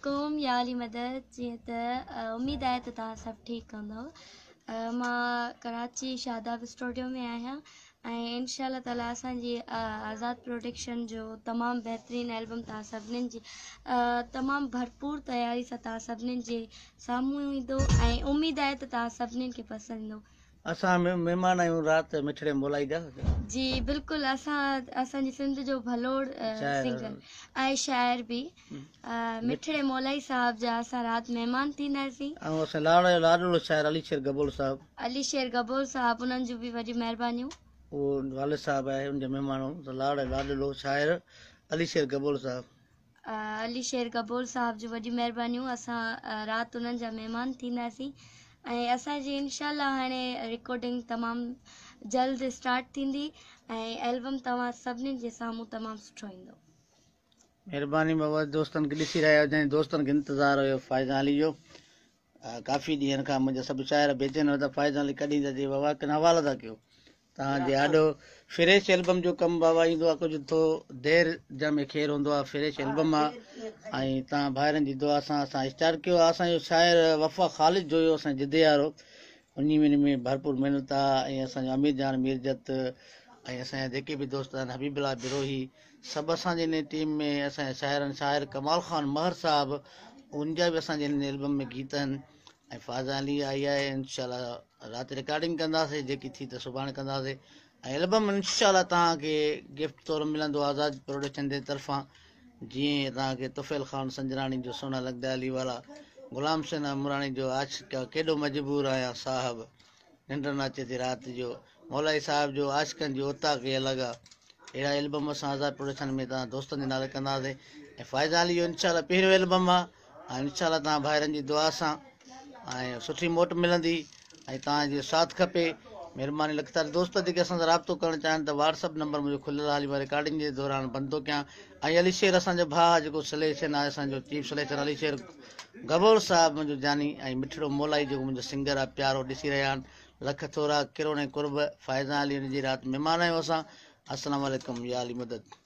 عليڪم يا علي مدد جيئن ته اميد آهي ته توهان سڀ ٺيڪ هوندؤ مان ڪراچي شاداب اسٽوڊيو ۾ آهيان ۽ انشاء الله تعالي اسان جي آزاد پروڊڪشن جو تمام بهترين البم توهان سڀنين جي تمام ڀرپور تياري سان توهان سڀنين جي سامهون ايندو ۽ اميد آهي ته توهان سڀنين کي پسند ايندو. اسان مهمان آهيون رات مٺڙي مولائي جا. جي بلڪل اسان اسان جي سنڌ جو ڀلوڙ سنگر ۽ شاعر به مٺڙي مولائي صاحب جا اسان رات مهمان ٿينداسين. ۽ اسان لاڙ جو لاڏلو شاعر علي شير گبول صاحب. علي شير گبول صاحب انهن جون به وڏيون مهربانيون. اهو والد صاحب آهي ان جا مهمان آهيون ته لاڙ جو لاڏلو شاعر علي شير گبول صاحب. علي شير گبول صاحب جون وڏيون مهربانيون اسان رات انهن جا مهمان ٿينداسين ۽ اسان جي انشاء الله هاڻي رڪارڊنگ تمام جلد اسٽارٽ ٿيندي ۽ البم توهان سڀني جي سامهون تمام سٺو ايندو. مهرباني بابا دوستن کي ڏسي رهيا هجان دوستن کي انتظار هيو فائزان علي جو ڪافي ڏينهن کان منهنجا سڀ شاعر بيچين هئا ته فائزان علي ڪڏهن ٿي اچي بابا ڪن حوالا ٿا ڪيو توهان جي آڏو فريش البم جو ڪم بابا ايندو آ ڪجهه ٿو دير جنهن ۾ خير هوندو آ فريش البم آ ۽ توهان ڀائرن جي دعا سان اسان اسٽارٽ ڪيو آ اسان جو شاعر وفا خالد جويو اسان جدي وارو انهي ۾ ۾ ڀرپور محنت آ ۽ اسان جو امير جان ميرجت ۽ اسان جا جيڪي به دوست آهن حبيب الله بروهي سڀ اسان جي انهي ٽيم ۾ اسان جا شاعر آهن شاعر ڪمال خان مهر صاحب ان جا به اسان جي انهي البم ۾ گيت آهن ۽ فائزه علي آئي آهي انشاء الله رات رڪارڊنگ ڪنداسي جيڪي ٿي ته سڀاڻي ڪنداسي ۽ البم انشاء الله توهان کي گفٽ طور ملندو آزاد پروڊڪشن جي طرفان جيئن توهان کي طفيل خان سنجراڻي جو سهڻا لڳدا علي والا غلام حسين امراڻي جو عاشق ڪيڏو مجبور آهيان صاحب ننڊ نه اچي ٿي رات جو مولائي صاحب جو عاشقن جي اوطاق ئي الڳ آ اهڙا البم اسان آزاد پروڊڪشن ۾ توهان دوستن جي نالي ڪنداسي ۽ فائزه علي جو انشاء الله پهريون البم آ ۽ انشاء الله توهان ڀائرن جي دعا سان ۽ سٺي موٽ ملندي ۽ توهان جو ساٿ کپي مھرباني لک ٿا دوست جيڪي اسان سان رابطو ڪرڻ چاهن ته واٽس اپ نمبر منهنجو کليل آهي مان رڪارڊنگ جي دوران بند ٿو ڪيان ۽ علي شير اسان جو ڀاء جيڪو سليڪشن آهي اسان جو چيف سليڪشن علي شير گبول صاحب منهنجو جاني ۽ مٺڙو مولائي جيڪو منهنجو سنگر آهي پيارو ڏسي رهيا آهن لک ٿورا ڪروڙين قرب فائزان علي ان جي رات مھمان آهيون اسان السلام عليڪم يا علي مدد.